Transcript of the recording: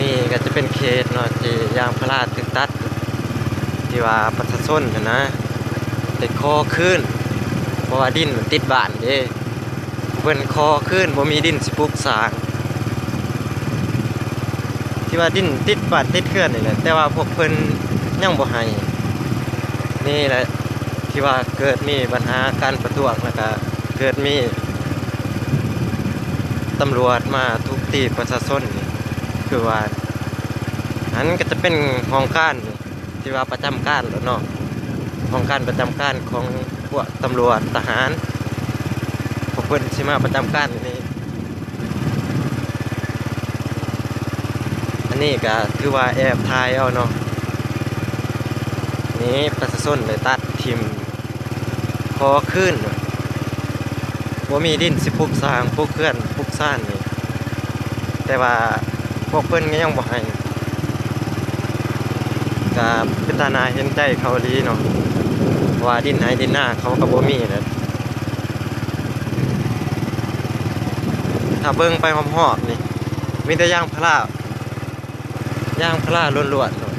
ນີ້ກໍຈະເປັນເຂດເນາະ ທີ່ຢາງພາລາຖືກຕັດ ທີ່ວ່າປະຊາຊົນຫັ້ນນະ ໄດ້ຂໍຄືນ ເພາະວ່າດິນມັນຕິດບ້ານເດ້ ເພິ່ນຂໍຄືນ ບໍ່ມີດິນຊິປຸກສ້າງ ທີ່ວ່າດິນຕິດບ້ານຕິດເຮືອນນີ້ແຫຼະ ແຕ່ວ່າພວກເພິ່ນຍັງບໍ່ໃຫ້. ນີ້ແຫຼະ ທີ່ວ່າເກີດມີບັນຫາການປະທ້ວງ ແລ້ວກະເກີດມີຕຳຫຼວດມາທຸບຕີປະຊາຊົນນີ້ ຄືວ່າ ຫັ້ນກໍຈະເປັນຫ້ອງການ ທີ່ວ່າປະຈຳການໂລດເນາະ ຫ້ອງການປະຈຳການຂອງພວກຕຳຫຼວດ ທະຫານ ພວກເພິ່ນຊິມາປະຈຳການຢູ່ນີ້. ອັນນີ້ກໍຖືວ່າແອບຖ່າຍເອົາເນາະ ນີ້ປະຊາຊົນໄດ້ຕັດຖິ້ມ ຂໍຄືນ ບໍ່ມີດິນຊິປຸກສ້າງ ປຸກເຮືອນ ປຸກຊານນີ້ ແຕ່ວ່າພວກເພິ່ນກໍຍັງບໍ່ໃຫ້ ກໍເປັນຕາໜ້າເຫັນໃຈເຂົາອີ່ຫຼີເນາະ ເພາະວ່າດິນໄຮ່ດິນນາເຂົາກໍບໍ່ມີແຫຼະ. ຖ້າເບິ່ງໄປຮອບໆນີ້ ມີແຕ່ຢາງພາລາ ຢາງພາລາລ້ວນໆເນາະ